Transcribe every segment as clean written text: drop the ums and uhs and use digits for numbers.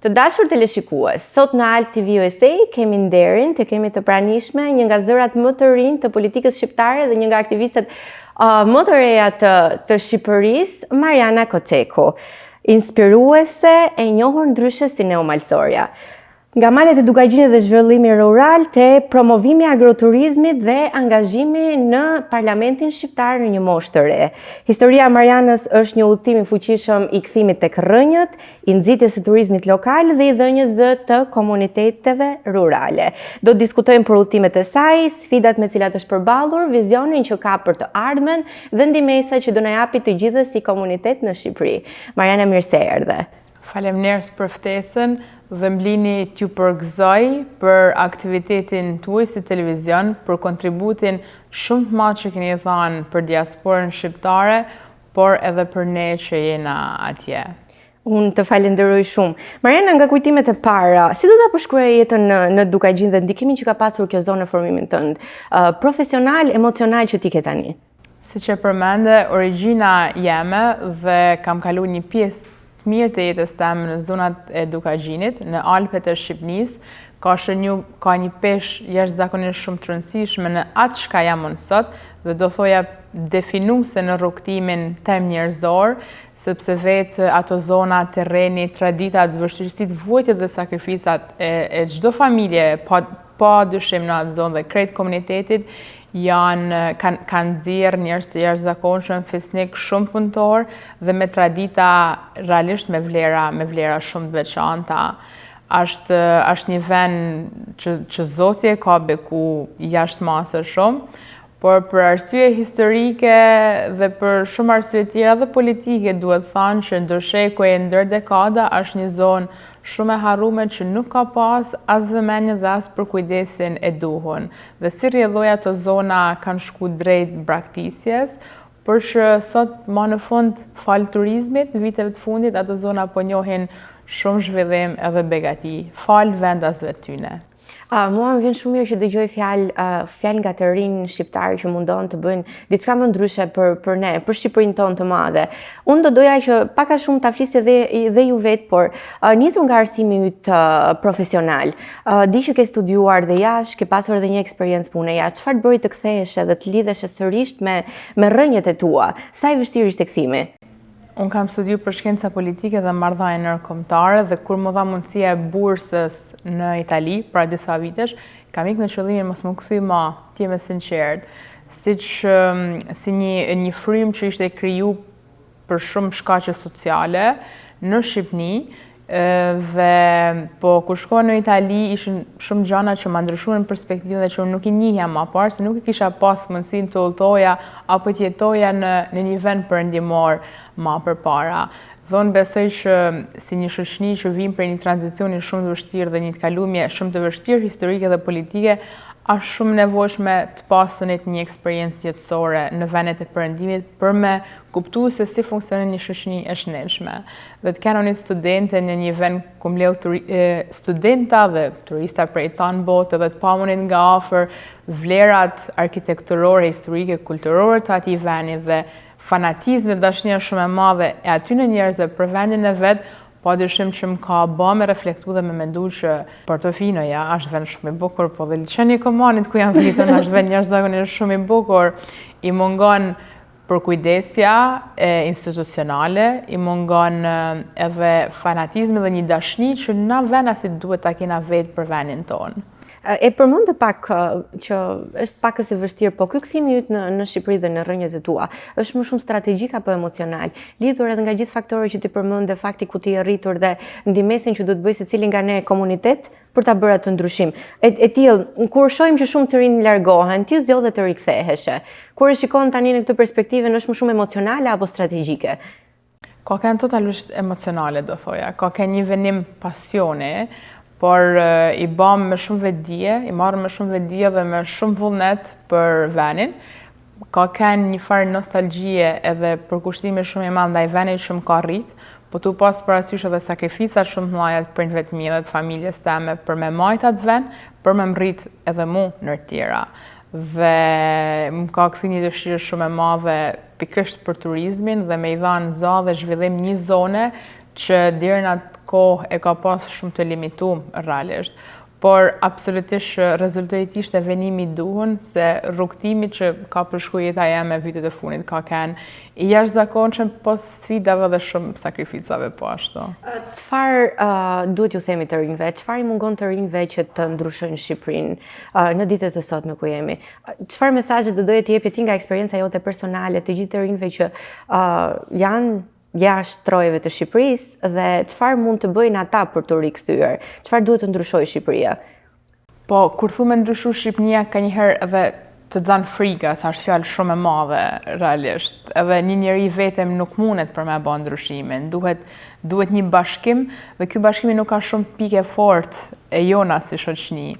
Të dashur teleshikues, sot në Alt TV USA kemi nderin të kemi të pranishme një nga zërat më të rinj të politikës shqiptare dhe një nga aktivistet uh, më të reja të, të Shqipërisë, Mariana Koçeku, inspiruese e njohur ndryshe si Neomalsorja. Nga malet e Dukagjinit dhe zhvillimi rural te promovimi i agroturizmit dhe angazhimi në parlamentin shqiptar në një moshë të re. Historia e Marianës është një udhëtim i fuqishëm i kthimit tek rrënjët, i nxitjes së turizmit lokal dhe i dhënies zë të komuniteteve rurale. Do të diskutojmë për udhëtimet e saj, sfidat me cilat është përballur, vizionin që ka për të ardhmen dhe ndihmesa që do na japi të gjithëve si komunitet në Shqipëri. Mariana, mirë se erdhe. Faleminderit për ftesën dhe më lini t'ju përgëzoj për aktivitetin tuaj si televizion, për kontributin shumë të madh që keni dhanë për diasporën shqiptare, por edhe për ne që jena atje. Unë të falenderoj shumë. Mariana, nga kujtimet e para, si do ta përshkruaje jetën në, në Dukagjin dhe ndikimin që ka pasur kjo zonë në formimin tënd, uh, profesional, emocional që ti ke tani? Siç e përmende, origjina jeme dhe kam kalu një pjesë të mirë të jetës teme në zonat e Dukagjinit, në Alpet e Shqipnisë, ka shënju, ka një peshë jashtëzakonisht shumë të rëndësishme në atë çka jam unë sot dhe do thoja definuese në rrugëtimin tem njerëzor, sepse vetë ato zona, terreni, traditat, vështirësitë, vuajtjet dhe sakrificat e, e çdo familje pa pa dyshim në atë zonë dhe krejt komunitetit janë kanë kanë nxjerrë njerëz të jashtëzakonshëm, fisnik, shumë punëtor dhe me tradita realisht me vlera, me vlera shumë të veçanta. Është është një vend që që Zoti e ka beku jashtë mase shumë, por për arsye historike dhe për shumë arsye tjera dhe politike duhet thanë që ndër shekuj e ndër dekada është një zonë shumë e harrume që nuk ka pas as vëmendjen dhe as përkujdesjen e duhun. Dhe si rrjedhojë ato zona kanë shku drejt braktisjes, por që sot ma në fund falë turizmit, viteve të fundit ato zona po njohin shumë zhvillim edhe begati, falë vendasve tyne. Uh, mua më vjen shumë mirë që dëgjoj fjalë uh, fjalë nga të rinj shqiptarë që mundohen të bëjnë diçka më ndryshe për për ne, për Shqipërinë tonë të madhe. Unë do doja që pak a shumë ta flisni dhe dhe ju vetë, por uh, nisur nga arsimi yt uh, profesional. Uh, di që ke studiuar dhe jashtë, ke pasur edhe një eksperiencë pune jashtë. Çfarë të bëri të ktheheshe dhe të lidheshe sërish me me rrënjët e tua? Sa i vështirë ishte kthimi? Unë kam studiu për shkenca politike dhe marrëdhënie ndërkombëtare dhe kur m'u dha mundësia e bursës në Itali, para disa vitesh, kam ikë me qëllimin mos m'u kthy ma, të jem e sinqertë, siç si një një frymë që ishte kriju për shumë shkaqe sociale në Shqipni, Dhe po kur shkova në Itali ishin shumë gjana që ma ndryshuan perspektivën dhe që unë nuk i njihja ma parë, se nuk e kisha pas mundësinë të udhëtoja apo të jetoja në në një vend perëndimor ma përpara. Dhe unë besoj që si një shoqni që vijmë prej një tranzicioni shumë të vështirë dhe një të kalumje shumë të vështirë historike dhe politike, është shumë nevojshme të pasunit një eksperiencë jetësore në vendet e perëndimit për me kuptu se si funksionon një shoqni e shëndetshme. Dhe të kenit studente në një vend ku mbledh studenta dhe turista prej tanë bote dhe të pamunit nga afër vlerat arkitekturore, historike, kulturore të atij veni dhe fanatizmi dhe dashnia shumë e madhe e atyne njerëzve për vendin e vet, pa dyshim që më ka ba me reflektu dhe me mendu që Portofinoja është vend shumë i bukur, po dhe liqeni i Komanit ku jam rritun është vend jashtëzakonisht shumë i bukur, i mungon Përkujdesja institucionale, i mungon edhe fanatizmi dhe një dashni që na venasit duhet ta kena vetë për vendin tonë. E përmende pak që është pakës i vështirë, po ky kthimi yt në në Shqipëri dhe në rrënjët e tua, është më shumë strategjik apo emocional? Lidhur edhe nga gjithë faktorët që ti përmende, fakti ku ti je rritur dhe ndihmesën që duhet të bëjë secili nga ne komunitet, për ta bërë atë ndryshim. E, e tillë, kur shohim që shumë të rinj largohen, ti zgjodhe të riktheheshe. Kur e shikon tani në këtë perspektivën, është më shumë emocionale apo strategjike? Ka kenë totalisht emocionale, do thoja. Ka kenë një vendim pasioni, por i bamë me shumë vetëdije, i marrë me shumë vetëdije dhe me shumë vullnet për venin. Ka kenë një farë nostalgjie edhe përkushtimi shumë i madh ndaj venit që më ka rrit, po tu pas parasysh edhe sakrificat shumë të mëdha të prindve të mi dhe të familjes teme për me majt atë vend, për me më rrit edhe mu ndër tjera. Dhe më ka kthy një dëshirë shumë e madhe pikërisht për turizmin dhe me i dhanë za dhe zhvillim një zone që deri në atë kohë e ka pas shumë të limitum realisht. Por absolutisht që rezultoi të ishte venimi i duhun se rrugëtimi që ka përshku jeta jeme vitet e fundit ka kenë i jashtëzakonshëm pos sfidave dhe shumë sakrificave po ashtu. Çfarë duhet t'ju themi të rinjve? Çfarë i mungon të rinjve që të ndryshojnë Shqipërinë në ditët e sotme ku jemi? Çfarë mesazhe do doje të jepje ti nga eksperienca jote personale të gjithë të rinjve që janë jashtë trojeve të Shqipërisë dhe çfarë mund të bëjnë ata për t'u rikthyer? Çfarë duhet të ndryshojë Shqipëria? Po, kur thu me ndryshu Shqipënia, kanjëherë edhe të zanë frika, se është fjalë shumë e madhe, realisht. Edhe një njeri vetem nuk mundet për me ba ndryshimin. Duhet, duhet një bashkim, dhe ky bashkimi nuk ka shumë pikë e fortë e jona si shoqni.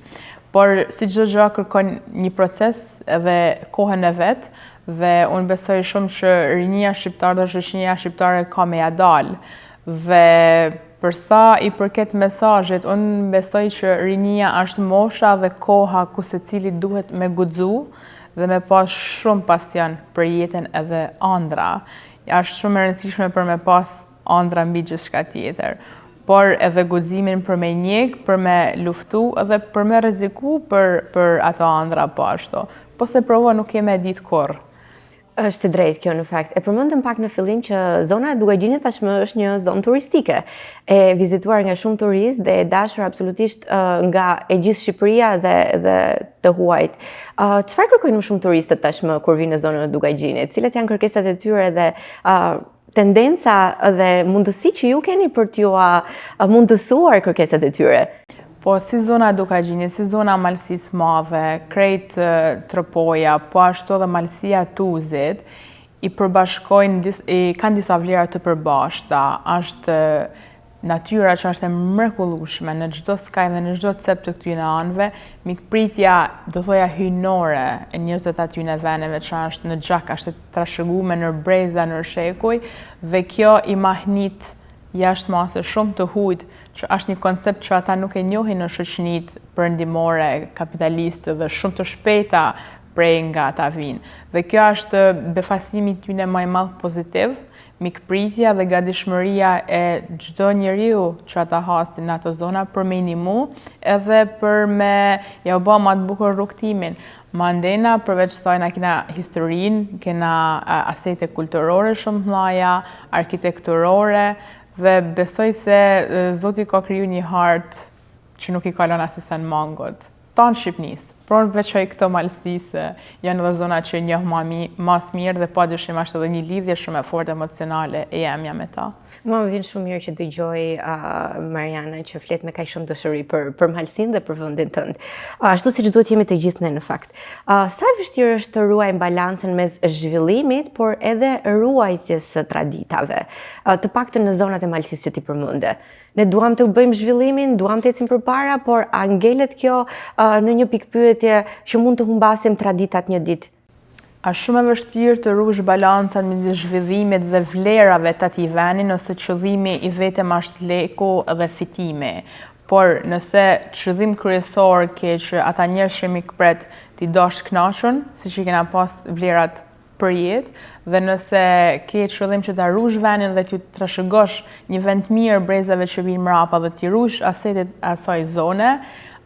Por, si çdo gjë kërkon një proces edhe kohën e vet, Dhe unë besoj shumë që rinia shqiptare dhe shoqëria shqiptare ka me ja dalë. Dhe për sa i përket mesazhit, unë besoj që rinia është mosha dhe koha ku secili duhet me guxu dhe me pas shumë pasion për jetën edhe andra. Është shumë e rëndësishme për me pas andra mbi gjithçka tjetër, por edhe guximin për me njek, për me luftu edhe për me rreziku për, për ato andra po ashtu. Po s'e provon nuk ke me e ditë kurrë. Është e drejtë kjo në fakt. E përmendëm pak në fillim që zona e Dukagjinit tashmë është një zonë turistike, e vizituar nga shumë turistë dhe e dashur absolutisht nga e gjithë Shqipëria dhe dhe të huajt. Çfarë kërkojnë më shumë turistët tashmë kur vijnë në zonën e Dukagjinit? Cilat janë kërkesat e tyre dhe tendenca dhe mundësi që ju keni për t'jua mundësuar kërkesat e tyre? Po, si zona e Dukagjinit, si zona e Malësisë Madhe, krejt Tropoja, po ashtu edhe Malësia e Tuzit, i përbashkojnë, i kanë disa vlera të përbashkëta, është Natyra që është e mrekullueshme në çdo skaj dhe në çdo cep të këtyre anëve, mikpritja, do thoja hyjnore e njerëzve të atyne veneve që është në gjak, është e trashëgume nër breza, nër shekuj, dhe kjo i mahnit jashtë mase shumë të hujt, që është një koncept që ata nuk e njohin në shoqnitë perëndimore, kapitaliste dhe shumë të shpejta prej nga ata vijnë. Dhe kjo është befasimi i tyne ma i madh pozitiv, Mikpritja dhe gatishmëria e çdo njeriu që ata hasin në ato zona për me i nimu edhe për me jau ba ma të bukur rrugëtimin. Mandena përveç saj na kena historinë, kena asete kulturore shumë të mdhaja, arkitekturore dhe besoj se Zoti ka kriju një hartë që nuk i ka lënë asnjë sen mangut. Tanë Shqipnisë. Por unë veçoj këto malësi se janë edhe zona që njoh ma, mi, ma mirë dhe pa dyshim është edhe një lidhje shumë e fortë emocionale e jemja me ta. Mua më vjen shumë mirë që dëgjoj uh, Mariana që flet me kaq shumë dashuri për për malësinë dhe për vendin tënd. Uh, ashtu siç duhet jemi të gjithë ne në fakt. Uh, sa e vështirë është të ruajmë balancën mes zhvillimit, por edhe ruajtjes së traditave, uh, të paktën në zonat e malësisë që ti përmende. Ne duam të bëjmë zhvillimin, duam të ecim përpara, por a ngelet kjo në një pikëpyetje që mund të humbasim traditat një ditë? Asht shumë e vështirë të ruash balancën midis zhvillimit dhe vlerave të atij veni nëse qëllimi i vetëm është leku dhe fitimi. Por nëse qëllim kryesor ke që ata njerëz që mikpret t'i dosh të kënaqun, siç i kena pas vlerat për jetë dhe nëse ke qëllim që ta ruash vendin dhe t'ju trashëgosh një vend të mirë brezave që vijnë mrapa dhe t'i ruash asetet e asaj zone,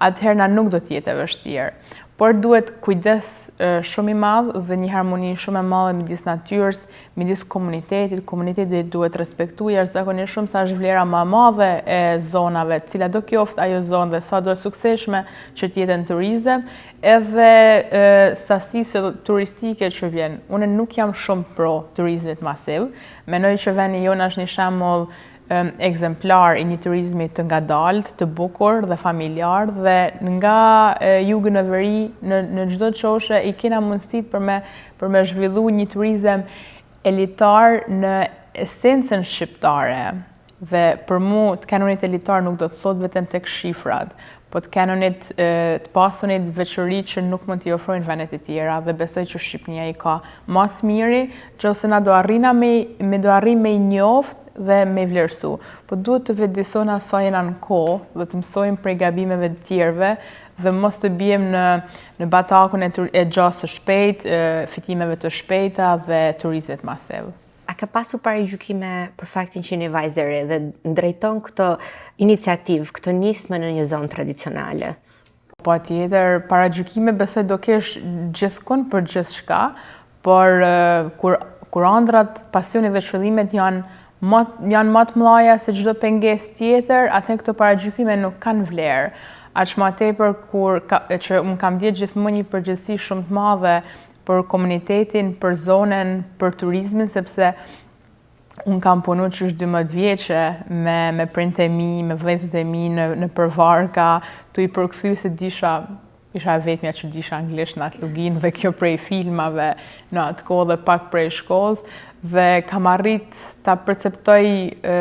atëherë na nuk do të jetë e vështirë. Por duhet kujdes shumë i madh dhe një harmoni shumë e madhe midis natyrës, midis komunitetit, komuniteti duhet respektu jashtëzakonisht shumë sa është vlera më e madhe e zonave, cila do qoftë ajo zonë dhe sado e suksesshme që të jetë në turizëm, Edhe sasisë turistike që vjen, unë nuk jam shumë pro turizmit masiv. Mendoj që vendi jonë është një shembull ekzemplar i një turizmi të ngadaltë, të bukur dhe familjar dhe nga jugu në veri në në çdo qoshe i kena mundësitë për me për me zhvillu një turizëm elitar në esencën shqiptare. Dhe për mu të qenunit elitar nuk do të thotë vetëm tek shifrat, po të qenunit të pasunit veçori që nuk mund t'i ofrojnë vendet e tjera dhe besoj që Shqipnia i ka ma s'miri, qoftë se na do arrina me, me do arrijmë me i njoft dhe me i vlerësu. Po duhet të vetëdijesona sa jena në kohë dhe të mësojmë prej gabimeve të tjerëve dhe mos të biem në në batakun e, e gjasë së shpejtë, fitimeve të shpejta dhe turizmit masiv. A. A ka pasur paragjykime për faktin që je një vajzë e re dhe drejton këtë iniciativë, këtë nismë në një zonë tradicionale? Patjetër, paragjykime besoj do kesh gjithkund për gjithçka, por kur kur andrrat, pasioni dhe qëllimet janë ma janë ma të mëdha se çdo pengesë tjetër, atëherë këto paragjykime nuk kanë vlerë. Aq ma tepër kur ka, që unë kam ndjerë gjithmonë një përgjegjësi shumë të madhe për komunitetin, për zonën, për turizmin, sepse unë kam punu qysh 12 vjeçe me, me prindët e mi, me vëllezërit e mi në, nëpër varka, tu i përkthy se disha, isha e vetmja që disha anglisht në atë luginë dhe kjo prej filmave në atë kohë dhe pak prej shkollës dhe kam arrit ta perceptoj e,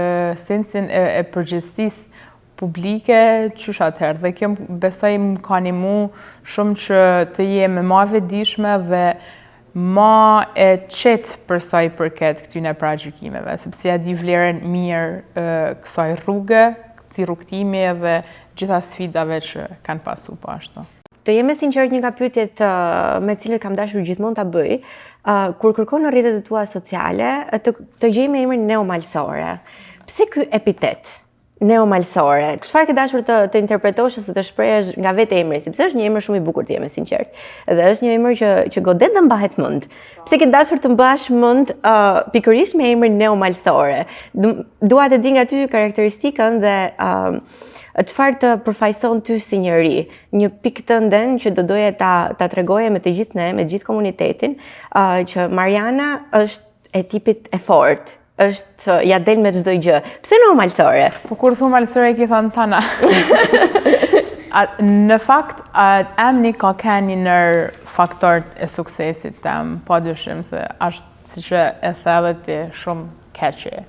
sensin e, e përgjegjësisë publike qysh atëherë dhe kjo besoj më ka nimu shumë që të jem ma e vetëdijshme dhe ma e qetë për sa i përket këtyne paragjykimeve, sepse ja di vlerën mirë kësaj rruge, këtij rrugëtimi edhe gjitha sfidave që kanë pasu po ashtu. Të jem e sinqertë një nga pyetjet me të cilët kam dashur gjithmonë ta bëj, kur kërkon në rrjetet e tua sociale, të, të gjej me emrin Neomalsore. Pse ky epitet? Neomalsore. Çfarë ke dashur të të interpretosh ose të shprehësh nga vetë emri, sepse është një emër shumë i bukur të jem e sinqertë. Dhe është një emër që që godet dhe mbahet mend. Pse ke dashur të mbash mend uh, pikërisht me emrin Neomalsore? Dua të di nga ty karakteristikën dhe uh, çfarë të përfaqëson ty si njeri, një pikë tënden që do doje ta ta tregoje me të gjithë ne, me të gjithë komunitetin, uh, që Mariana është e tipit e fortë, është ia del me çdo gjë. Pse Neomalsore? Po kur thu malsore e ki thënë tana. A, në fakt, a, emni ka kenë një nër faktorët e suksesit tem, pa dyshim se ashtë siç e the edhe ti shumë catchy.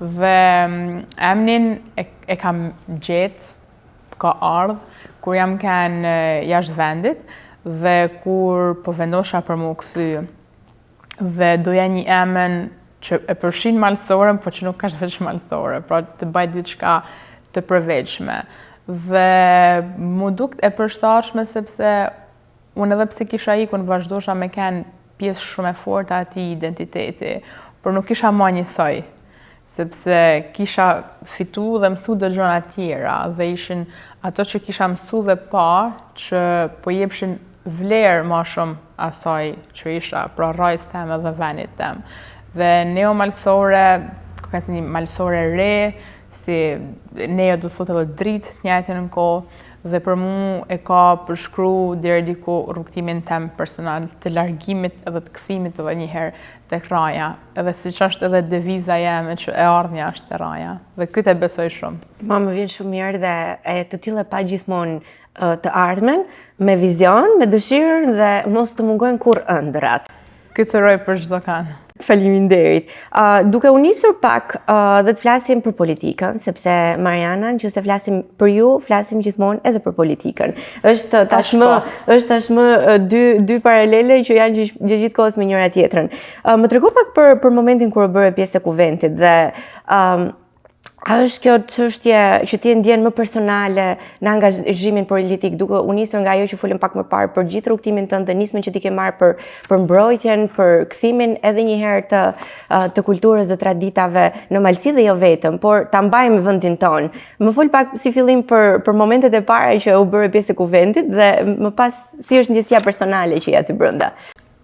Dhe mm, emnin e, e kam gjetë, ka ardhë, kur jam kenë jashtë vendit dhe kur po vendosha për m'u kthy dhe doja një emën që e përfshin malësoren, por që nuk është veç malësore, pra të bëj diçka të përveçme. Dhe m'u dukt e përshtatshme sepse unë edhe pse kisha ikun, vazhdosha me kenë pjesë shumë e fortë e atij identiteti, por nuk isha ma njësoj, sepse kisha fitu dhe mësu do gjona tjera, dhe ishin ato që kisha mësu dhe pa, që po jepshin vlerë ma shumë asaj që isha, pra rrajës teme dhe venit tem. Dhe neo malsore, ka qenë si një malsore e re, si neo do të thotë edhe dritë të njëjtën kohë, dhe për mu e ka përshkru deri diku rrugëtimin tem personal të largimit edhe të kthimit edhe një herë tek rraja, edhe siç është edhe deviza jeme që e ardhmja është te rraja, dhe këtë e besoj shumë. Ma më vjen shumë mirë dhe e të tillë e pa gjithmonë të ardhmen, me vizion, me dëshirë dhe mos të mungojnë kurrë ëndrrat. Këtë uroj për çdokënd. Faleminderit. Uh, duke u nisur pak uh, dhe të flasim për politikën, sepse Mariana, nëse flasim për ju, flasim gjithmonë edhe për politikën. Është tashmë po. është tashmë dy dy paralele që janë gjithë gjithë kohës me njëra tjetrën. Uh, më trego pak për për momentin kur u bëre pjesë e kuvendit dhe um, A është kjo çështje që ti e ndjen më personale në angazhimin politik, duke u nisur nga ajo që folëm pak më parë për gjithë rrugëtimin tënd dhe nismën që ti ke marrë për për mbrojtjen, për kthimin edhe një herë të të kulturës dhe traditave në Malësi dhe jo vetëm, por ta mbajmë vendin tonë. Më fol pak si fillim për për momentet e para që u bëre pjesë e kuvendit dhe më pas si është ndjesia personale që je aty brenda.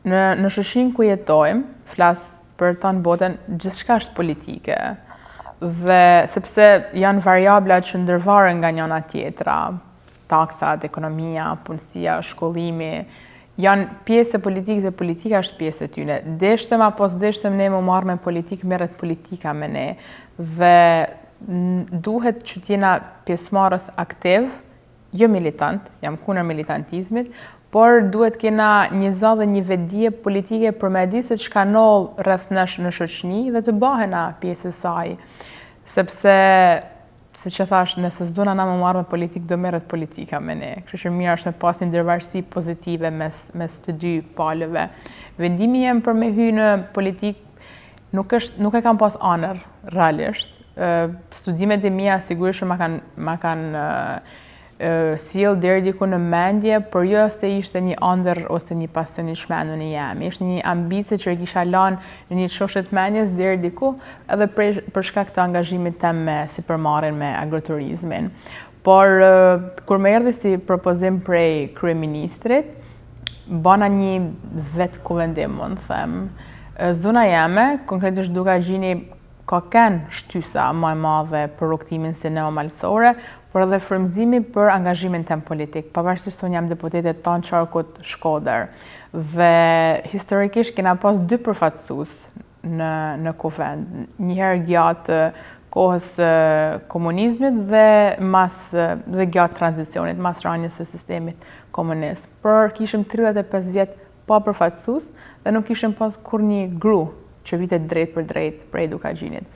Në në shoqërinë ku jetojmë, flas për tanë botën, gjithçka është politike. Dhe sepse janë variabla që ndërvaren nga njëna tjetra, taksat, ekonomia, punësia, shkollimi, janë pjesë e politikës dhe politika është pjesë e tyne. Deshtëm apo s'deshtëm ne me u marrë me politikë, merret politika me ne. Dhe duhet që t'jena pjesëmarrës aktiv, jo militant, jam kundër militantizmit, por duhet kena një zë dhe një vetëdije politike për me di se çka ndodh rreth nesh në shoqni dhe të bahena pjesë e saj. Sepse, siç e thash, nëse s'dona na me u marrë me politikë, do merret politika me ne. Kështu që mirë është me pas një ndërvarësi pozitive mes, mes të dy palëve. Vendimi jem për me hy në politikë nuk është nuk e kam pas anër realisht. Studimet e mia sigurisht që ma kanë ma kanë sjell deri diku në mendje, por jo se ishte një ëndërr ose një pasion i çmendur i jemi. Ishte një ambicie që e kisha lanë në një qoshe të mendjes deri diku, edhe për, për shkak të angazhimit tem me sipërmarrjen me agroturizmin. Por kur më erdhi si propozim prej kryeministrit, bana një vetëkuvendim, mund të them. Zona jeme, konkretisht Dukagjini, ka kenë shtysa ma e madhe për rrugëtimin si neomalësore, por edhe frymëzimi për angazhimin tem politik, pavarësisht se unë jam deputete tanë qarkut Shkodër. Dhe historikisht kena pas dy përfaqësues në në kuvend, një herë gjatë kohës së komunizmit dhe mas dhe gjatë tranzicionit, mas rënies së sistemit komunist. Por kishim 35 vjet pa përfaqësues dhe nuk kishim pas kurrnjë gru që vite drejtpërdrejt prej Dukagjinit.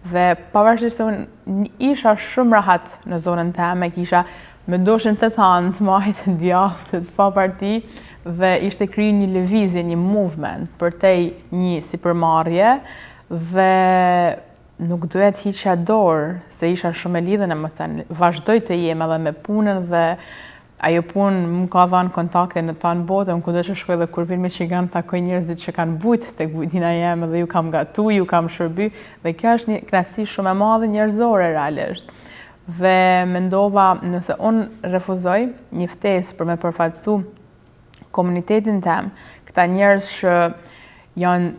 Dhe pavarësisht se unë isha shumë rahat në zonën teme, kisha me doshin të tanë, të majtë, të djathtë, të pa parti, dhe ishte kriju një lëvizje, një movement përtej një sipërmarrje, dhe nuk doja të hiqja dorë, se isha shumë e lidhun emocionalisht. Vazhdoj të jem edhe me punën dhe Ajo punë më ka dhanë kontakte në tanë botën, kudo që shkoj dhe kur vin Michigan takoj njerëzit që kanë bujt tek bujtina jeme dhe ju kam gatu, ju kam shërby dhe kjo është një kënaqësi shumë e madhe njerëzore realisht. Dhe mendova nëse unë refuzoj një ftesë për me përfaqësu komunitetin tem, këta njerëz që janë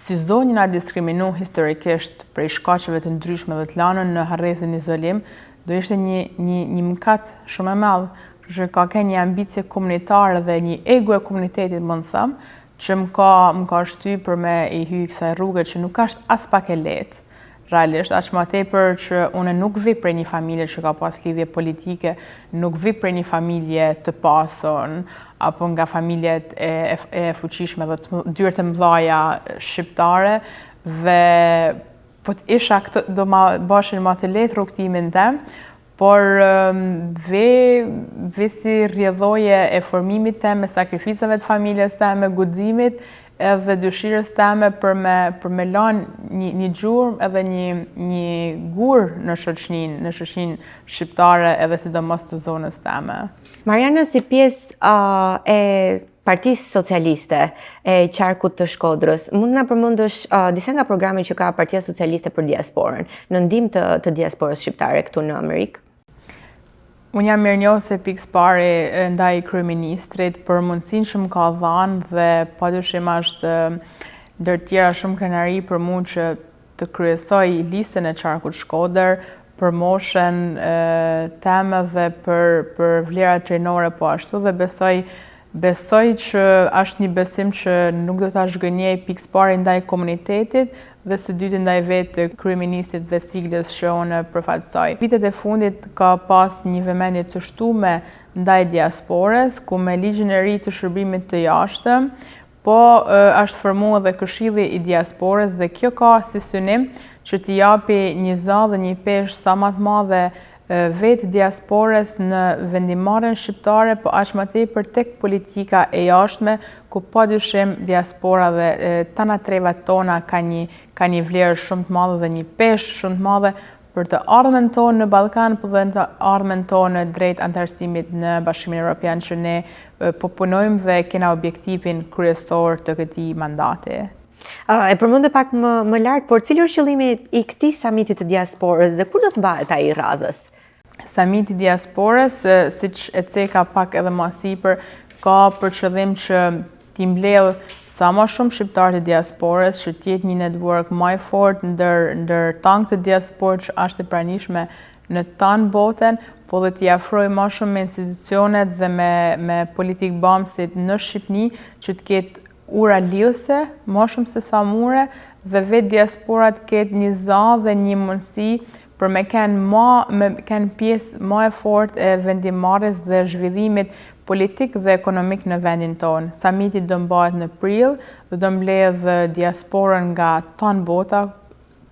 si zonë jena diskriminu historikisht prej shkaqeve të ndryshme dhe të lanën në harresë në izolim, do ishte një, një, një mëkat shumë e madh, kështu që ka kenë një ambicie komunitare dhe një ego e komunitetit, mund të them, që më ka, më ka shty për me i hy kësaj rruge që nuk është aspak e lehtë. Realisht, aq ma tepër që unë nuk vi prej një familje që ka pas lidhje politike, nuk vi prej një familje të pasun, apo nga familjet e, e, e fuqishme dhe të dyert e mëdhaja shqiptare, dhe po të isha këto do ma bashin ma të lehtë rrugëtimin tem, por ve, ve si rrjedhoje e formimit tem, e sakrificave të familjes teme, guximit edhe dëshirës teme për me, për me lanë një, një gjurmë edhe një, një gur në shoqninë, në shoqninë shqiptare edhe sidomos të zonës teme. Mariana si pjesë uh, e Partisë Socialiste e qarkut të Shkodrës, mund të na përmendësh uh, disa nga programet që ka Partia Socialiste për diasporën, në ndihmë të, të diasporës shqiptare këtu në Amerikë? Unë jam mirënjohëse pikësëpari ndaj kryeministrit për mundësinë që më ka dhanë dhe padyshim është ndër tjera shumë krenari për mu që të kryesoj listën e qarkut Shkodër për moshën teme dhe për për vlerat rinore po ashtu dhe besoj besoj që është një besim që nuk do ta zhgënjej pikësëpari ndaj komunitetit dhe së dyti ndaj vetë kryeministrit dhe siglës që unë përfaqësoj. Vitet e fundit ka pas një vëmendje të shtume ndaj diasporës, ku me ligjin e ri të shërbimit të jashtëm, Po është formu edhe Këshilli i Diasporës dhe kjo ka si synim që t'i japi një za dhe një peshë sa ma të madhe vetë diasporës në vendimmarrjen shqiptare, po aq ma tepër tek politika e jashtme, ku padyshim diaspora dhe tana trevat tona ka një ka një vlerë shumë të madhe dhe një peshë shumë të madhe për të ardhmen tonë në Ballkan, po dhe në të ardhmen tonë drejt anëtarësimit në Bashkimin Evropian që ne po punojmë dhe kena objektivin kryesor të këtij mandati. E përmende pak më, më lart, por cili është qëllimi i këtij samiti të diasporës dhe kur do të mbahet ai i radhës? Samiti i diasporës, siç e ceka pak edhe ma sipër, ka për qëllim që t'i mbledhë sa ma shumë shqiptarë të diasporës, që të jetë një network ma i fortë ndër ndër tanë këtë diasporë që është e pranishme në tanë botën, po dhe t'i afrojë ma shumë me institucionet dhe me me politikëbamësit në Shqipni, që të ketë ura lidhëse, ma shumë se sa mure, dhe vetë diaspora të ketë një za dhe një mundësi për me kenë ma, me kenë pjesë ma e fortë e vendimmarrjes dhe zhvillimit politik dhe ekonomik në vendin tonë. Samiti do mbahet në prill dhe do mbledhë diasporën nga tanë bota,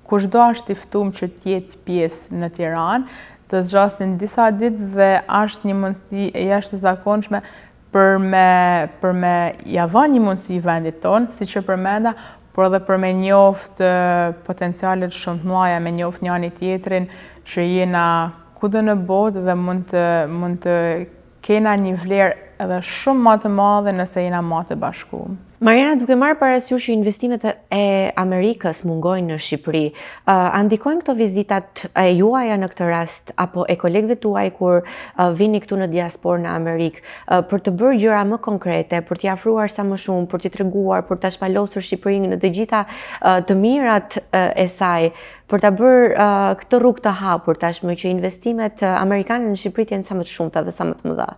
kushdo është i ftum që të jetë pjesë në Tiranë, të zgjasin disa ditë dhe është një mundësi e jashtëzakonshme për me për me ja dhanë një mundësi vendit tonë, siç e përmenda, por edhe për me njoft potencialet shumë të mëdha, me njoft njani tjetrin që jena. kudo në botë dhe mund të mund të kena një vlerë edhe shumë ma të madhe nëse jena ma të bashkum. Mariana, duke marrë parasysh që investimet e Amerikës mungojnë në Shqipëri, a ndikojnë këto vizitat e juaja në këtë rast apo e kolegëve tuaj kur vini këtu në diasporë në Amerikë për të bërë gjëra më konkrete, për t'i afruar sa më shumë, për t'i treguar, për ta shpalosur Shqipërinë në të gjitha të mirat e saj, për ta bërë këtë rrugë të hapur tashmë që investimet amerikane në Shqipëri të jenë sa më të shumta dhe sa më të mëdha?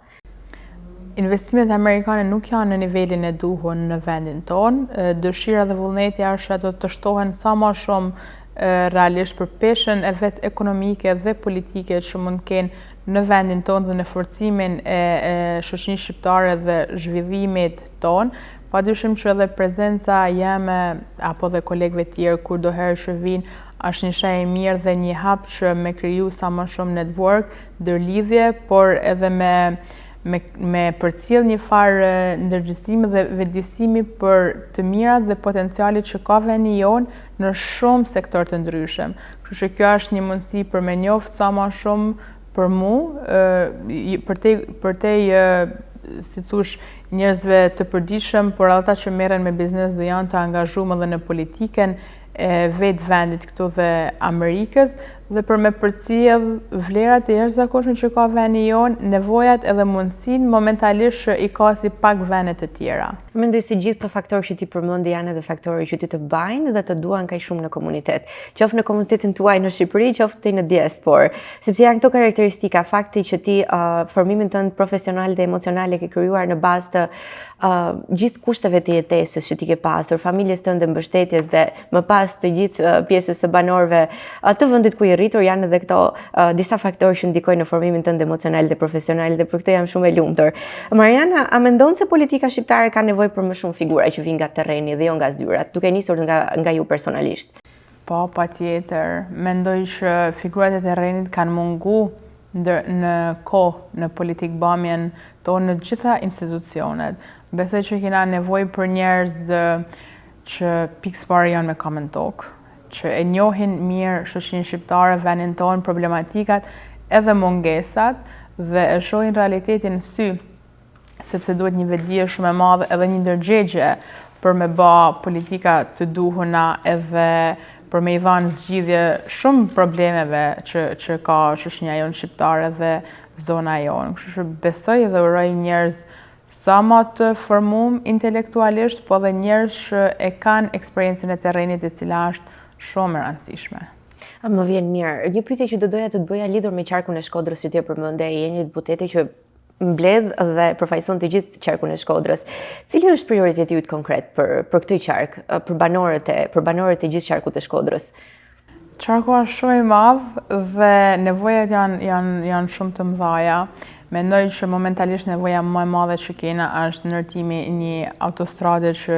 Investimet amerikane nuk janë në nivelin e duhur në vendin tonë. Dëshira dhe vullneti është që ato të shtohen sa ma shumë realisht për peshën e vet ekonomike dhe politike që mund të kenë në vendin tonë dhe në forcimin e, e shoqërisë shqiptare dhe zhvillimit tonë. Padyshim që edhe prezenca jeme apo dhe kolegëve tjerë kurdoherë që vijnë është një shenjë e mirë dhe një hap që me kriju sa më shumë network, ndërlidhje, por edhe me me me përcjell një farë ndërgjegjësimi dhe vetëdijësimi për të mirat dhe potencialit që ka vendi jonë në shumë sektor të ndryshëm. Kështu që kjo është një mundësi për me njoft sa ma shumë për mu, përtej, përtej si thush, njerëzve të përditshëm, por edhe ata që merren me biznes dhe janë të angazhuar edhe në politikën e vetë vendit këtu dhe Amerikës dhe për me përcjell vlerat e jashtëzakonshme që ka vendi jonë, nevojat edhe mundësinë momentalisht që i ka si pak vende të tjera. Mendoj se gjithë këto faktorë që ti përmende janë edhe faktorë që ty të bajnë dhe të duan kaq shumë në komunitet. Qoftë në komunitetin tuaj në Shqipëri, qoftë ti në diasporë. Sepse janë këto karakteristika, fakti që ti uh, formimin tënd profesional dhe emocional e ke krijuar në bazë të uh, gjithë kushteve të jetesës që ti ke pasur, familjes tënde mbështetjes dhe më pas të gjithë uh, pjesës së banorëve uh, të vendit ku je rritur janë edhe këto uh, disa faktorë që ndikojnë në formimin tënd emocional dhe profesional dhe për këtë jam shumë e lumtur. Mariana, a mendon se politika shqiptare ka nevojë për më shumë figura që vijnë nga terreni dhe jo nga zyrat, duke nisur nga nga ju personalisht? Po, patjetër. Mendoj që figurat e terrenit kanë mungu ndër, në kohë në politikëbamjen tonë në të gjitha institucionet. Besoj që kena nevojë për njerëz që pikë së pari janë me kamë në tokë, që e njohin mirë shoqërinë shqiptare, vendin tonë, problematikat edhe mungesat dhe e shohin realitetin në sy sepse duhet një vetëdije shumë e madhe edhe një ndërgjegje për me ba politika të duhuna edhe për me i dhanë zgjidhje shumë problemeve që, që ka shoqëria jonë shqiptare dhe zona jonë. Kështu që besoj dhe uroj njerëz sa ma të formum intelektualisht, po dhe njerëz që e kanë eksperiencën e terrenit e cila është shumë e rëndësishme. Më vjen mirë. Një pyetje që do doja të të bëja lidhur me qarkun e Shkodrës që ti e përmende, je një deputete që mbledh dhe përfaqëson të gjithë qarkun e Shkodrës. Cili është prioriteti yt konkret për për këtë qark, për banorët e për banorët e gjithë qarkut të Shkodrës? Qarku është shumë i madh dhe nevojat janë janë janë shumë të mëdha. Mendoj që momentalisht nevoja më e madhe që kena është ndërtimi i një autostrade që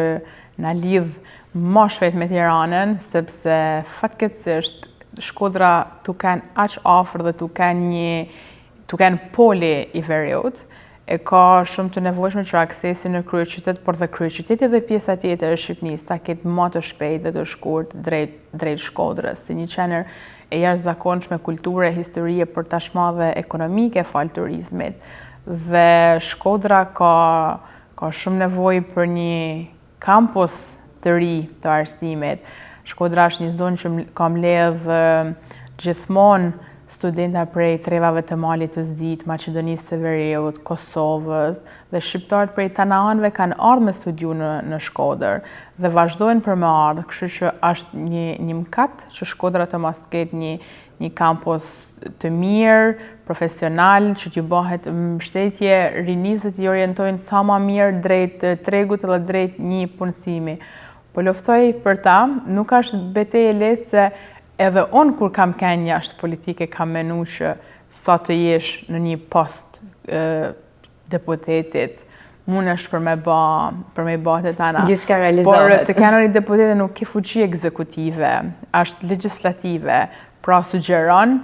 na lidh më shpejt me Tiranën, sepse fatkeqësisht Shkodra tu kenë aq afër dhe tu kenë një Tu kenë poli i veriut, e ka shumë të nevojshme që aksesi në kryeqytet, por dhe kryeqyteti dhe pjesa tjetër e Shqipnisë ta ketë ma të shpejtë dhe të shkurt drejt drejt Shkodrës, si një qendër e jashtëzakonshme kulture, historie, por tashma dhe ekonomike falë turizmit. Dhe Shkodra ka ka shumë nevojë për një kampus të ri të arsimit. Shkodra është një zonë që ka mbledh gjithmonë studenta prej trevave të Malit të Zi, të Maqedonisë së Veriut, Kosovës dhe shqiptarët prej tana anëve kanë ardhë me studiu në, në Shkodër dhe vazhdojnë për me ardhë, kështu që është një, një mëkat që Shkodra të mos ketë një, një kampus të mirë, profesional, që t'ju bëhet mbështetje rinisë dhe t'i orientojnë sa ma mirë drejt tregut edhe drejt një punësimi. Po luftoj për ta, nuk është betejë e lehtë se edhe unë kur kam kenë jashtë politike kam menu që sa të jesh në një post deputetit, mundesh për me ba, për me i ba të tana. Gjithçka realizohet. Por të kenurit deputete nuk ke fuqi ekzekutive, është legjislative, pra sugjeron,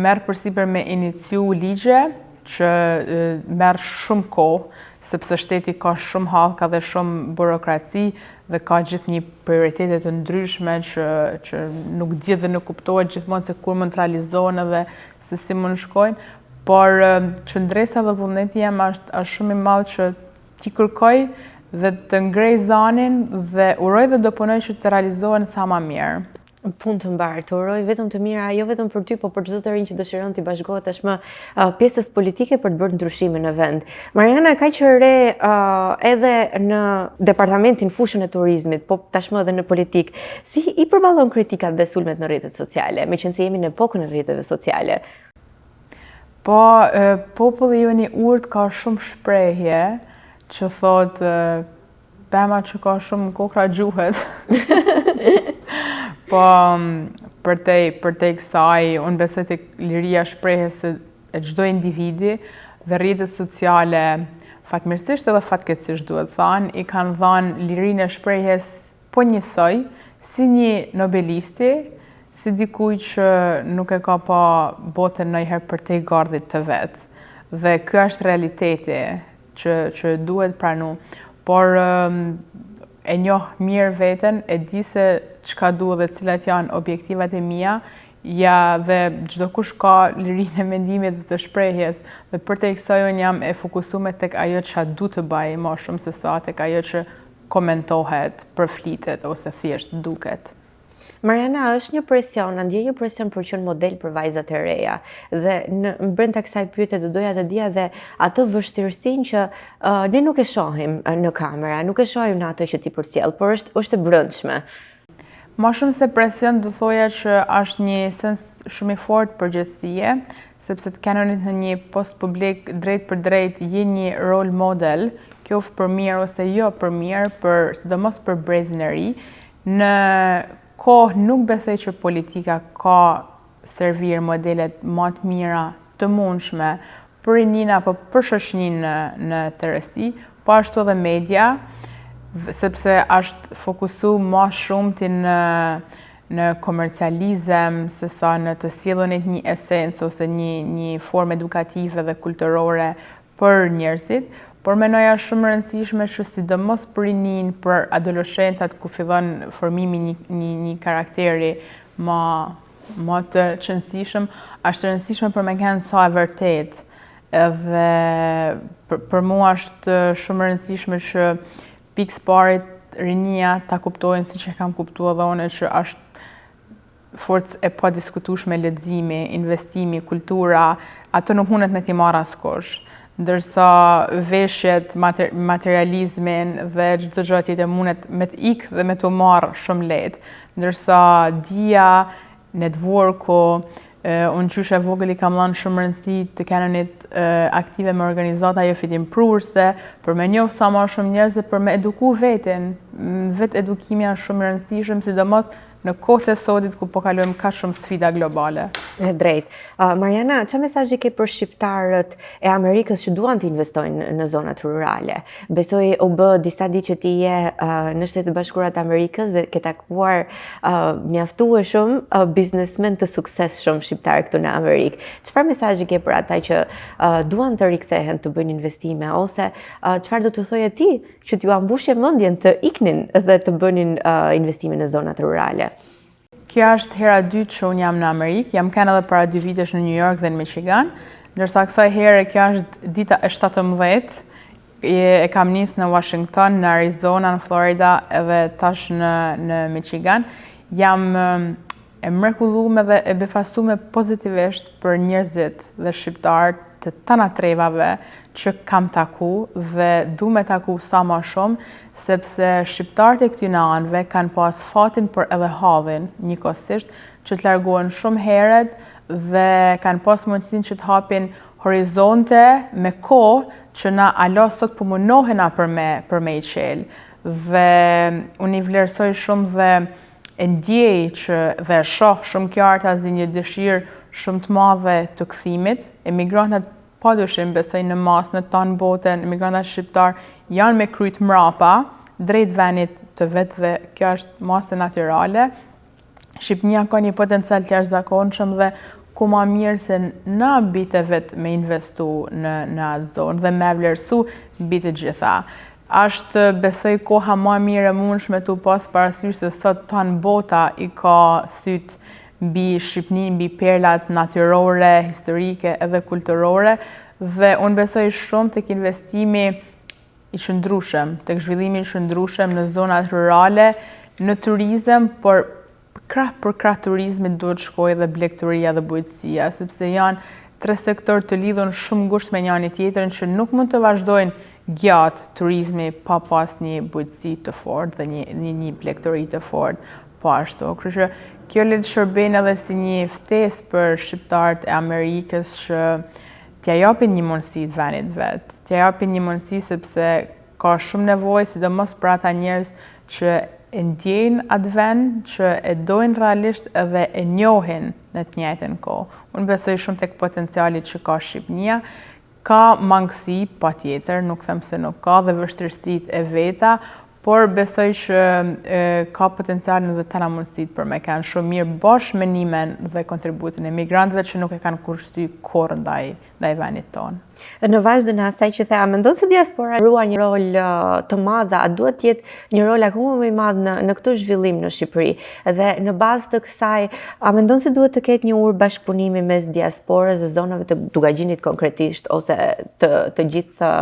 merr përsipër me iniciu ligje që merr shumë kohë, sepse shteti ka shumë hallka dhe shumë burokraci dhe ka gjithnjë prioritete të ndryshme që, që nuk dihet dhe nuk kuptohet gjithmonë se kur mund të realizohen edhe se si mund shkojnë, por qëndresa dhe vullneti jem është, është shumë i madh që t'i kërkoj dhe të ngrej zanin dhe uroj dhe do punoj që të realizohen sa ma mirë. Punë të mbarë, të uroj vetëm të mira, jo vetëm për ty, po për çdo të rinj që dëshiron t'i bashkohet tashmë uh, pjesës politike për të bërë ndryshime në vend. Mariana kaq e re uh, edhe në departamentin fushën e turizmit, po tashmë edhe në politikë. Si i përballon kritikat dhe sulmet në rrjetet sociale, meqenëse jemi në epokën e rrjeteve sociale? Po, populli jonë i urtë ka shumë shprehje që thotë Pema që ka shumë kokrra gjuhet. po, përtej, përtej kësaj, unë besoj te liria e shprehjes e çdo individi dhe rrjetet sociale, fatmirësisht edhe fatkeqësisht duhet thanë, i kanë dhanë lirinë e shprehjes po njësoj, si një nobelisti, si dikuj që nuk e ka pa botën ndonjëherë përtej gardhit të vet. Dhe ky është realiteti që që duhet pranu. Por e njoh mirë veten, e di se çka du dhe cilat janë objektivat e mia, ja dhe çdokush ka lirinë e mendimit dhe të shprehjes dhe përtej kësaj unë jam e fokusume tek ajo çka du të baj ma shumë se sa tek ajo që komentohet, përflitet ose thjesht duket. Mariana, është një presion, a ndjen një presion për qenë model për vajzat e reja. Dhe në brenda kësaj pyetje do doja të dija dhe atë vështirësinë që uh, ne nuk e shohim në kamera, nuk e shohim në atë që ti përcjell, por është është e brendshme. Ma shumë se presion do thoja që është një sens shumë i fortë përgjegjësie, sepse të qenit në një post publik drejtpërdrejt je një role model, qoftë për mirë ose jo për mirë, për sidomos për brezin e ri, Në kohë nuk besoj që politika ka servir modelet ma të mira të mundshme për rininë apo për shoqëninë në, në tërësi, po ashtu edhe media, sepse është fokusu ma shumti në në komercializëm se sa në të sjellunit një esencë ose një, një formë edukative dhe kulturore për njerëzit, por mendoj është shumë e rëndësishme që sidomos për rininë, për adoleshentat ku fillon formimi një, një, një karakteri ma, ma të qenësishëm, është e rëndësishme për me kenë sa e vërtet. Edhe për, për mua është shumë e rëndësishme që pikë s'pari rinia ta kuptojnë siç e kam kuptu edhe unë që është forcë e padiskutueshme leximi, investimi, kultura, ato nuk mundet me t'i marrë askush. Ndërsa veshjet, materializmin dhe çdo gjë tjetër mundet me të ikë dhe me t'u marrë shumë lehtë. Ndërsa dija, networku, unë qysh e vogël i kam dhënë shumë rëndësi të qenit aktive me organizata jofitimprurëse, për me njohë sa ma shumë njerëz dhe për me eduku veten. Vetë edukimi është shumë i rëndësishëm, sidomos Në kohët e sotit ku po kalojmë kaq shumë sfida globale. E drejtë. Uh, Mariana, ça mesazhi ke për shqiptarët e Amerikës që duan të investojnë në zonat rurale? Besoj u bë disa ditë që ti je uh, në Shtetet e Bashkuara të Amerikës dhe ke takuar uh, mjaftueshëm uh, biznesmen të suksesshëm shqiptarë këtu në Amerikë. Çfarë mesazhi ke për ata që uh, duan të rikthehen të bëjnë investime ose uh, çfarë do t'u thoje ti që t'jua mbushje mendjen të iknin dhe të bënin uh, investime në zonat rurale. Kjo është hera e dytë që unë jam në Amerikë, jam kenë edhe para dy vitesh në New York dhe në Michigan, ndërsa kësaj here kjo është dita e 17, e kam nis në Washington, në Arizona, në Florida edhe tash në, në Michigan. Jam e mrekullume dhe e befasume pozitivisht për njerëzit dhe shqiptarët të tana trevave që kam taku dhe du me taku sa ma shumë, sepse shqiptarët e këtyne anëve kanë pas fatin por edhe hallin njëkohësisht që të largohen shumë heret dhe kanë pas mundësinë që të hapin horizonte me kohë që na hala sot po munohena për me, për me i qelë. Dhe unë i vlerësoj shumë dhe e ndjej që dhe e shoh shumë qartazi një dëshirë shumë të madhe të kthimit. Emigrantat pa dyshim besoj në masë në tanë botën, emigrantat shqiptarë janë me kryt mrapa drejt venit të vet dhe kjo është masë natyrale. Shqipnia ka një potencial të jashtëzakonshëm dhe ku ma mirë se na bijtë e vet me investu në, në atë zonë dhe me vlerësu mbi të gjitha. Ashtë besoj koha ma e mirë e mundshme tu pas parasysh se sot tanë bota i ka sytë mbi Shqipninë, mbi perlat natyrore, historike edhe kulturore dhe unë besoj shumë tek investimi i qëndrueshëm, tek zhvillimi i qëndrueshëm në zonat rurale, në turizëm, por krah për krah turizmit duhet shkojë dhe blegtoria dhe bujqësia, sepse janë tre sektorë të lidhun shumë ngushtë me njani tjetrin që nuk mund të vazhdojnë gjatë turizmi pa pas një bujqësi të fortë dhe një, një, një blegtori të fortë po ashtu. Kështu që kjo le të shërben edhe si një ftesë për shqiptarët e Amerikës që t'ja japin një mundësi të vendit vet, t'ja japin një mundësi sepse Ka shumë nevojë, sidomos për ata njerëz që e ndjejnë atë vend, që e dojnë realisht edhe e njohin në të njëjtën kohë. Unë besoj shumë tek potenciali që ka Shqipnia. Ka mangësi, patjetër, nuk them se nuk ka dhe vështirësitë e veta, por besoj që ka potencialin dhe tana mundësitë për me kanë shumë mirë bashkë me ndihmën dhe kontributin e migrantëve që nuk e kanë kursy kurrë ndaj ndaj vendit tonë. Në vazhdën e asaj që the, a mendon se diaspora ruan një rol të madh dhe a duhet të jetë një rol akoma më i madh në në këtë zhvillim në Shqipëri? Dhe në bazë të kësaj, a mendon se duhet të ketë një urë bashkëpunimi mes diasporës dhe zonave të Dukagjinit konkretisht ose të të gjithë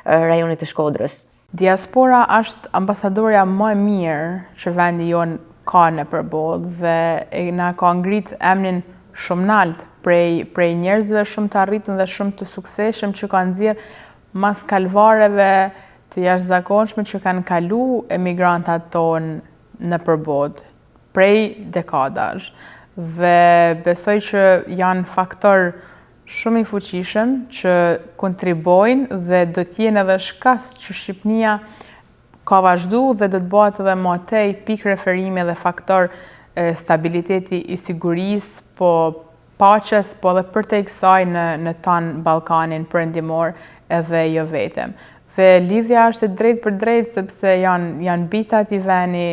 rajonit të Shkodrës? Diaspora është ambasadorja më e mirë që vendi jonë ka nëpër botë dhe e na ka ngrit emnin shumë nalt prej prej njerëzve shumë të arritun dhe shumë të suksesshëm që ka nxjerr mas kalvareve të jashtëzakonshme që kanë kalu emigrantat tonë nëpër botë prej dekadash dhe besoj që janë faktor shumë i fuqishëm që kontribojnë dhe do të jenë edhe shkas që Shqipnia ka vazhdu dhe do të bëhet edhe ma tej pikë referimi dhe faktor stabiliteti i sigurisë, po paqes, po edhe përtej kësaj në në tanë Ballkanin Perëndimor edhe jo vetëm. Dhe lidhja është e drejtpërdrejtë sepse janë janë bijtë e atij veni,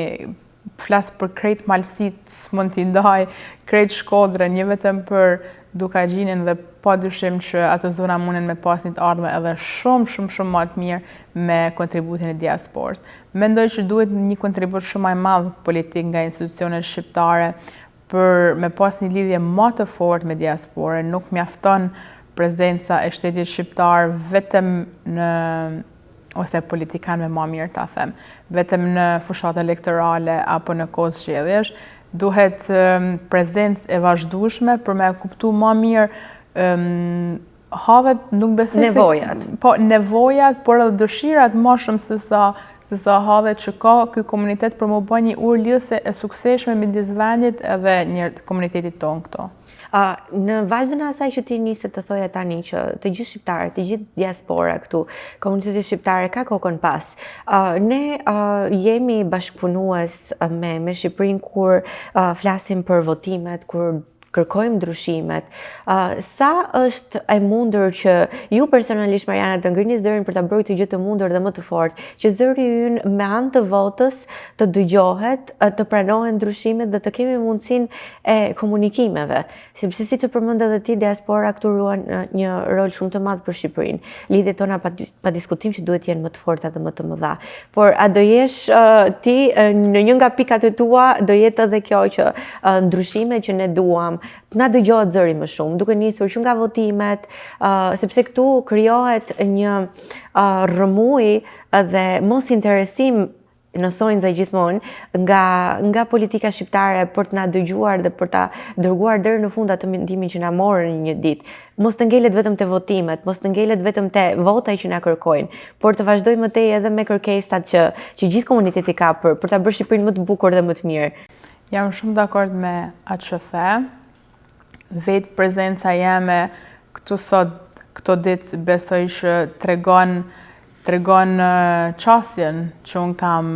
flas për krejt malësitë, s'mund t'i ndaj, krejt Shkodrën, jo vetëm për Dukagjinin dhe pa dyshim që ato zona munden me pas një të ardhme edhe shumë, shumë, shumë ma të mirë me kontributin e diasporës. Mendoj që duhet një kontribut shumë ma i madh politik nga institucionet shqiptare për me pas një lidhje ma të fortë me diasporën, nuk mjafton prezenca e shtetit shqiptar vetëm në ose politikanëve ma mirë ta them, vetëm në fushatë elektorale apo në kohë zgjedhjesh, duhet prezencë e vazhdueshme për me kuptu ma mirë hallet nuk besoj se nevojat. Po nevojat, por edhe dëshirat ma shumë se sa se sa hallet që ka ky komunitet për m'u bë një urë lidhëse e suksesshme midis vendit edhe një komunitetit tonë këtu. Në vazhdën e asaj që ti nise të thoje tani që të gjithë shqiptarët, të gjithë diaspora këtu, komuniteti shqiptar e ka kokën pas. Ne jemi bashkëpunues me me Shqipërinë kur flasim për votimet, kur kërkojmë ndryshimet. Sa është e mundur që ju personalisht Mariana të ngrini zërin për ta bërë këtë gjë të mundur dhe më të fortë, që zëri ynë me anë të votës të dëgjohet, të pranohen ndryshimet dhe të kemi mundësinë e komunikimeve, sepse siç e përmende edhe ti, diaspora këtu ruan një rol shumë të madh për Shqipërinë. Lidhjet tona pa, pa diskutim që duhet të jenë më të forta dhe më të mëdha. Por a do jesh ti në një nga pikat e tua do jetë edhe kjo që ndryshimet që ne duam, të na dëgjohet zëri më shumë, duke nisur që nga votimet, sepse këtu krijohet një rrëmujë dhe mosinteresim në thonjëza gjithmonë nga nga politika shqiptare për të na dëgjuar dhe për ta dërguar deri në fund atë mendimin që na morën një ditë. Mos të ngelet vetëm te votimet, mos të ngelet vetëm te vota që na kërkojnë, por të vazhdojë më tej edhe me kërkesat që që gjithë komuniteti ka për për ta bërë Shqipërinë më të bukur dhe më të mirë. Jam shumë dakord me atë që the. Vetë prezenca jeme këtu sot, këto ditë besoj që tregon tregon qasjen që unë kam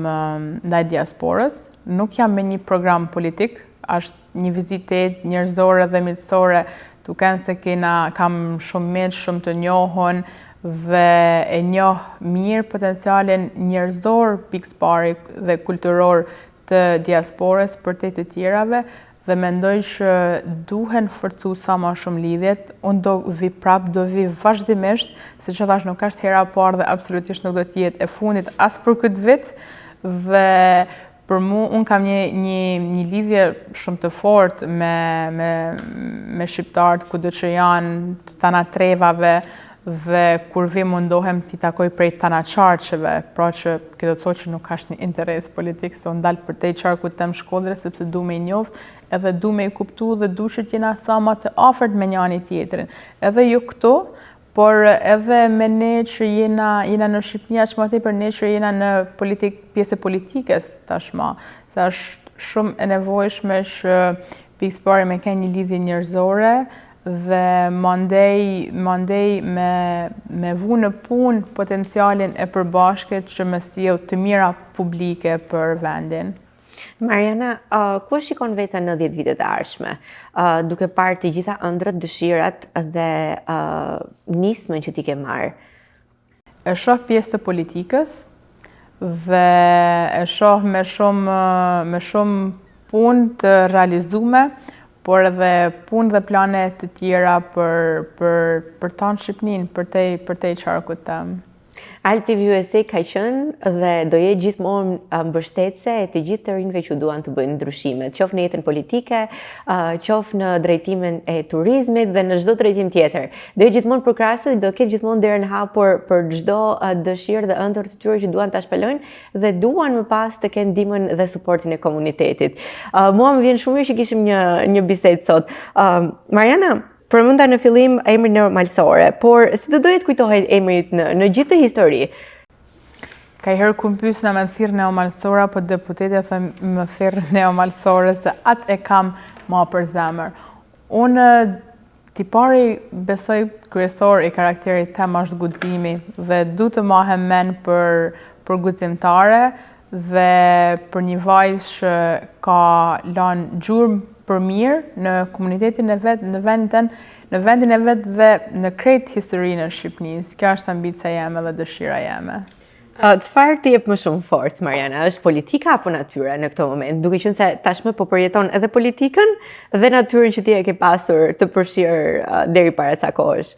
ndaj diasporës. Nuk jam me një program politik, është një vizitë njerëzore dhe miqësore, duke qenë se kena, kam shumë miq, shumë të njohun dhe e njoh mirë potencialin njerëzor pikësëpari dhe kulturor të diasporës përtej të tjerave. Dhe mendoj që duhen forcu sa ma shumë lidhjet, unë do vi prap, do vi vazhdimisht, siç e thash nuk është hera e parë dhe absolutisht nuk do të jetë e fundit as për këtë vit dhe për mu unë kam një një një lidhje shumë të fortë me me me shqiptarët kudo që janë të tana trevave dhe kur vi mundohem t'i takoj prej tana qarqeve, pra që kjo do të thotë që nuk është një interes politik, se unë dal përtej qarkut tem Shkodrës, sepse du me i njoft, edhe du me i kuptu dhe du që t'jena sa ma të afërt me njani tjetrin. Edhe ju këtu, por edhe me ne që jena, jena në Shqipni, aq ma tepër ne që jena në politik, pjesë e politikës tashma, se është shumë e nevojshme që pikësëpari me kenë një lidhje njerëzore, dhe mandej mandej me me vu në punë potencialin e përbashkët që me sjell të mira publike për vendin. Mariana, uh, ku e shikon veten në 10 vitet e ardhshme? Uh, duke parë të gjitha ëndrrat, dëshirat dhe uh, nismën që ti ke marrë. E shoh pjesë të politikës dhe e shoh me shumë me shumë punë të realizume, por edhe punë dhe plane të tjera për për për tanë Shqipninë, përtej përtej qarkut tem. Alb TV USA ka qenë dhe do jetë gjithmonë mbështetëse e të gjithë të rinjve që duan të bëjnë ndryshime, qoftë në jetën politike, qoftë në drejtimin e turizmit dhe në çdo drejtim tjetër. Do jetë gjithmonë përkrahëse dhe do ketë gjithmonë derën hapur për çdo dëshirë dhe ëndërr të tyre që duan ta shpalojnë dhe duan më pas të kenë ndihmën dhe suportin e komunitetit. Mua më vjen shumë mirë që kishim një një bisedë sot. Mariana, Përmenda në fillim emrin Neomalësore, por si do doje të kujtohej emri yt në në gjithë këtë histori? Kajherë kur më pyesin a me thirr Neomalësore apo deputete, them më thirr Neomalësore se atë e kam ma për zemër. Unë tipari besoj kryesor i karakterit tem është guximi dhe du të mahem men për për guximtare dhe për një vajzë që ka lanë gjurmë për mirë në komunitetin e vet, në vendin, në vendin e vet dhe në krejt historinë e Shqipnisë. Kjo është ambicia jeme dhe dëshira jeme. Çfarë të jep më shumë forcë, Mariana? Është politika apo natyra në këtë moment? Duke qenë se tashmë po përjeton edhe politikën dhe natyrën që ti e ke pasur të përfshirë deri para ca kohësh.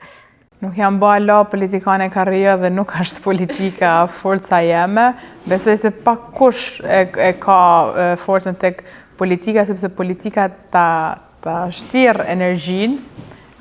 Nuk jam ba hala politikane karriere dhe nuk është politika forca jeme. Besoj se pak kush e, e ka forcën tek politika, sepse politika ta, ta shtirr energjinë,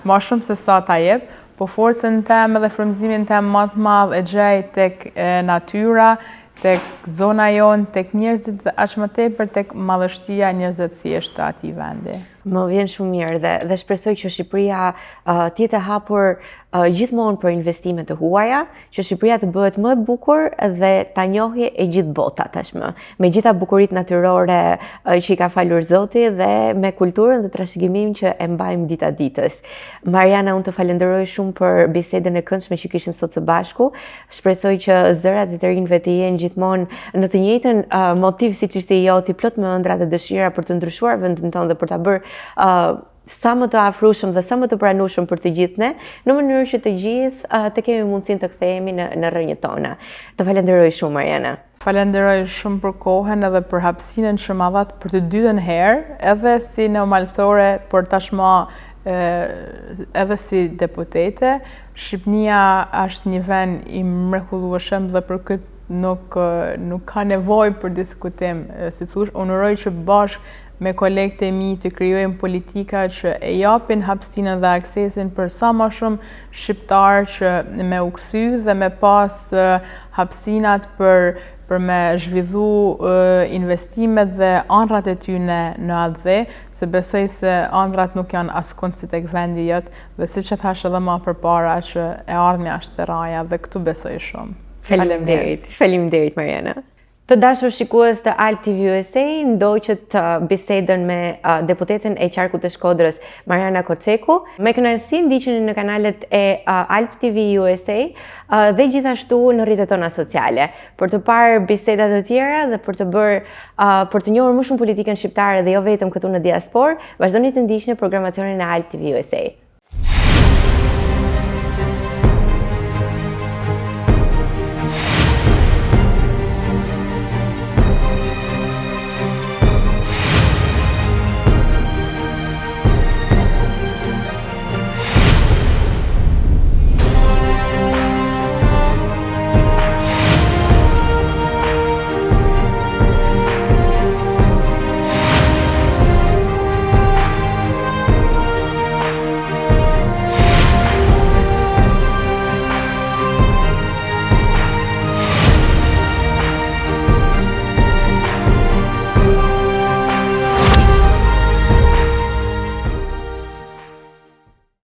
ma shumë se sa ta jep, po forcën teme dhe frymëzimin tem ma të madh e gjej tek natyra, tek zona jonë, tek njerëzit dhe aq më tepër tek madhështia e njerëzve të thjeshtë të atij vendi. Më vjen shumë mirë dhe dhe shpresoj që Shqipëria uh, të jetë e hapur uh, gjithmonë për investime të huaja, që Shqipëria të bëhet më e bukur dhe ta njohë e gjithë bota tashmë, me gjitha bukuritë natyrore uh, që i ka falur Zoti dhe me kulturën dhe trashëgiminë që e mbajmë dita ditës. Mariana, unë të falenderoj shumë për bisedën e këndshme që kishim sot së bashku. Shpresoj që zërat e të rinjve të jenë gjithmonë në të njëjtën uh, motiv siç ishte i joti, plot me ëndrra dhe dëshira për të ndryshuar vendin tonë dhe për ta bërë uh, sa më të afrueshëm dhe sa më të pranueshëm për të gjithë ne, në mënyrë që të gjithë uh, të kemi mundësinë të kthehemi në në rrënjët tona. Të falenderoj shumë Mariana. Falenderoj shumë për kohën edhe për hapësinën që ma dhatë për të dytën herë, edhe si neomalësore, por tashmë edhe si deputete. Shqipnia është një vend i mrekullueshëm dhe për këtë nuk nuk ka nevojë për diskutim, si thush, unë uroj që bashkë me kolegët e mi të krijojmë politika që e japin hapësinën dhe aksesin për sa ma shumë shqiptarë që me u kthy dhe me pas hapësinat për për me zhvillu investimet dhe andrrat e tyne në atdhe, se besoj se andrrat nuk janë askund si tek vendi jot dhe siç e thash edhe ma përpara që e ardhmja është te rraja dhe këtu besoj shumë. Faleminderit. Faleminderit Mariana. Të dashur shikues të Alb TV USA, ndoqët uh, bisedën me uh, deputeten e qarkut të Shkodrës, Mariana Koçeku. Me kënaqësi ndiqeni në kanalet e uh, Alb TV USA dhe gjithashtu në rrjetet tona sociale për të parë biseda të tjera dhe për të bërë për të njohur më shumë politikën shqiptare dhe jo vetëm këtu në diasporë, vazhdoni të ndiqni programacionin e Alb TV USA.